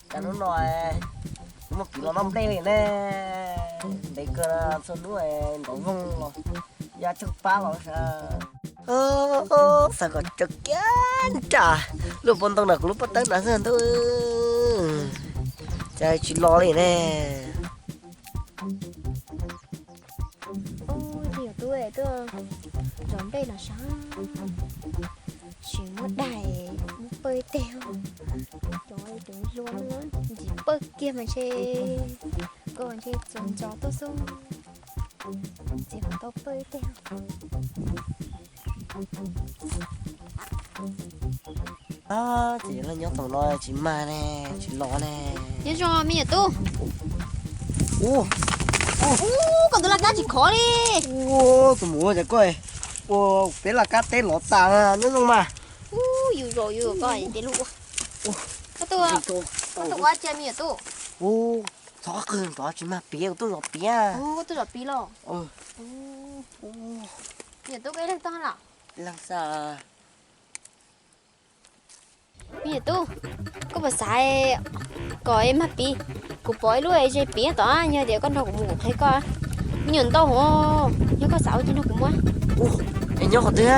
Cas hnub no kuv muaj kev los noj nplej li ne. Ntev kawg, txhua hnub nrov voog los ya tsheej pab los sav. Xav kom tsawg kiag nram lub pob ntoo no kuv lub pob tawb no xwb ntuj, cas tsis los li ne. Ub, yog tub tuaj zov nplej los sav, tsis muab daig, muab pawj tej, cov tus hlua ntsis pawj kiag mas ntshe koj ntshe txuas ntsos tuaj xwb, txiv kom tau pawj tej. Ces lawv nyob tom no tsis mag ne, tsis los ne. Nyob zoo me nyuam tub. Ub, ub, koj tus laj kab tsis khov li. Ub, tus mus ua cas koj ua peb laj kab teb lov tas nyob zoo mas. Ub, yus zaum yus koj ces luj ua. Koj tuaj ua tsia me nyuam tub. Ub, txhob qw nrov tsis mag piav, kuv tuaj zov piav. Koj tuaj zov piav los? Me nyuam tub, koj ib leeg tuaj los? Me nyuam tub, koj puas xav kom mag piv? Kuv pom ib lub ze piv tod, yog tias koj nrog kuv mus kuv qhia koj. Me nyuam ntau hov, yog koj xav ua ces nrog kuv mus. Es nyob qhov twg?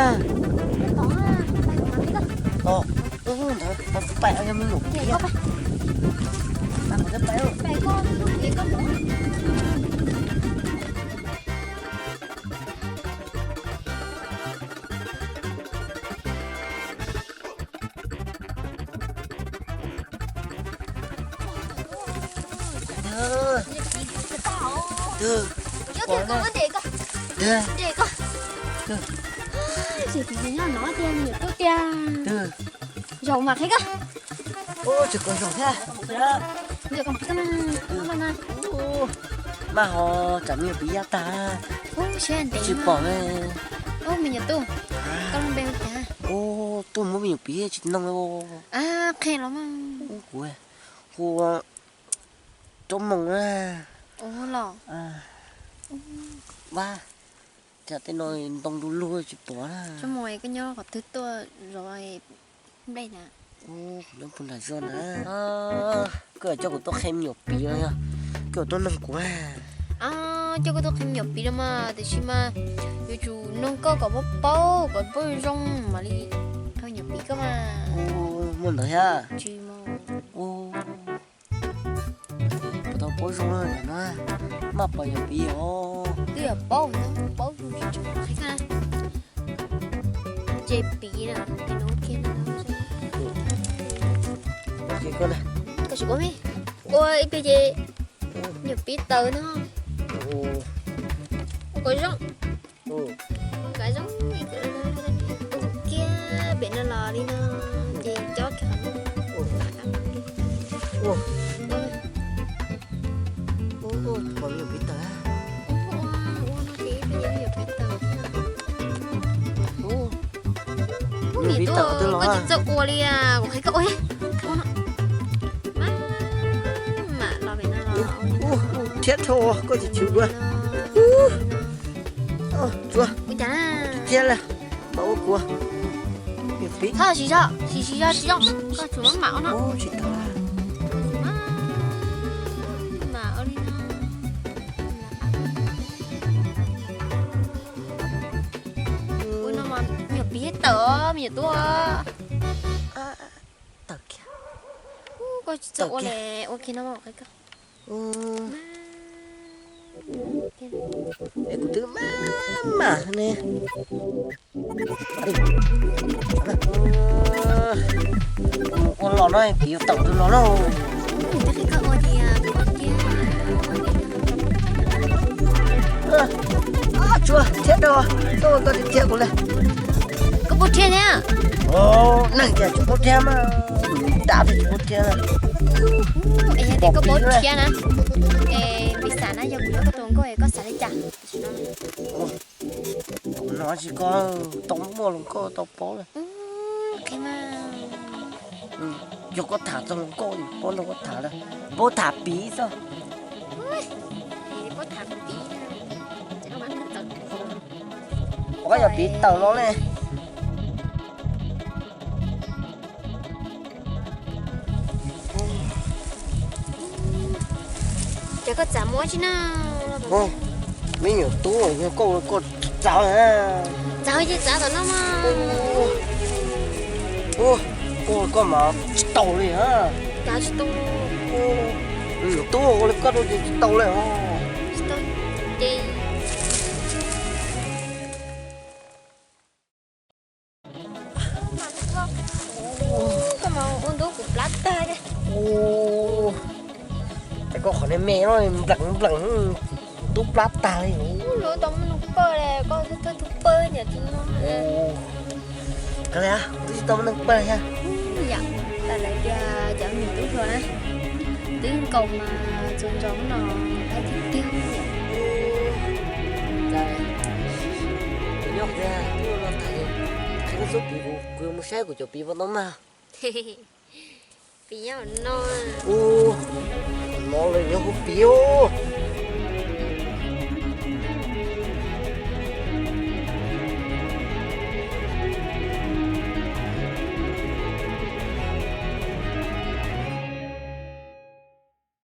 Zaum mas qhia koj. Ub, tsis kom zaum thiab. Mas ho tsam me nyuam piv yaj tag, tsis pom. Ub, me nyuam tub, koj lub npe hu cas? Ub, tuaj muab me nyuam piv tsis noog. Qhia los mas. Kuv hu Roob Moos na. Ua los. Vaj, cas tej no ntoo du lug tsis pom na. Roob Moos, koj nyob qhov twg tuaj zov nplej na? Nyob puag nram zos na. Koj coj kuv tuaj qhia me nyuam piv los yog koj tuaj noog kuv? Coj koj tuaj qhia me nyuam piv los mas, tiam sis mas yuav tsum noog koj kom paub paub kom paub zoo mam li qhia me nyuam piv koj mas. Muaj ntawd thiab. Tsis mas. Puas tau paub zoo no, maj pom yog piv os. Twb yog paub, paub zoo tsis tshua qhia. Ces piv na, ces nws ua kiag no. Koj sim ua me, ua ib pliag ces nyuam piv tawm no. Ua kom zoo. Kom zoo, ua kiag pem no los li no, ces cob kiag qhov no. Ua, ua no ces ib pliag ces nyuam piv tawm thiab. Ub, me nyuam piv tawm twg los? Koj tsis txawj ua li, kuv qhia koj ua. Ua no. Mam los pem no los. Ub, thiab dhau, koj tsis tshwm dua. Ub, tsuav. Ua cas na? Thiab lawm, mam ua kuv. Txhob siv zog, siv siv zog tsis zoo, koj tsuas maj mam ua no. Ub, tsis tau. Mam mam ua li no. Ua no mas me nyuam piv tawm os, me nyuam tub. Tawm kiag. Koj tsis txawj ua li, ua kiag no mas qhia koj. Es kuv twb maj mam ne. Ua los no, piv tawm twg los no. Tsuav, thiab dhau, koj ua koj thiab kuv li. Koj paub thiab thiab? Neeg tias tsis paub thiab mas, dab twg tsis paub thiab. Es yog tias koj paub thiab na, es piv xam na, yog kuv yog koj tus hluas nkauj es koj xav li cas? Kuv no tsis, koj tau muaj hluas nkauj tau paub lawm. Yog koj tham txog hluas nkauj, paub nrog koj tham lawm, paub tham piv xwb. Koj yog piv tawm los ne. Koj txav muab tsi na. Me nyuam tub, yog koj ua koj txav. Txav ces txav tom no mas. Koj, koj mas tsis tau li a. Txav tsis tau. Me nyuam tub ua li koj rau ces tsis tau li os. Tsis tau ces koj mas ua ntub kuv plab tag li. Ces koj qhov niag me no npleem npleem, ntub plab tag li. Lub tau muaj neeg pawj li, koj thawj thawj tug pawj ntiam tsis no. Kav liam, twb tsis tau muaj neeg pawj li thiab. Yam, tas lawv tias cov me nyuam tub hluas na, twb nkaus mas txaus ntsoov no, qab tiag tiag. Kuv nyob qhov twg, kuv no tag, qhia koj xub piv kuv, kuv yuav mus saib kuv cov piv puas tau mag. Piv no. Ua, no lawm nyob hauv piv os.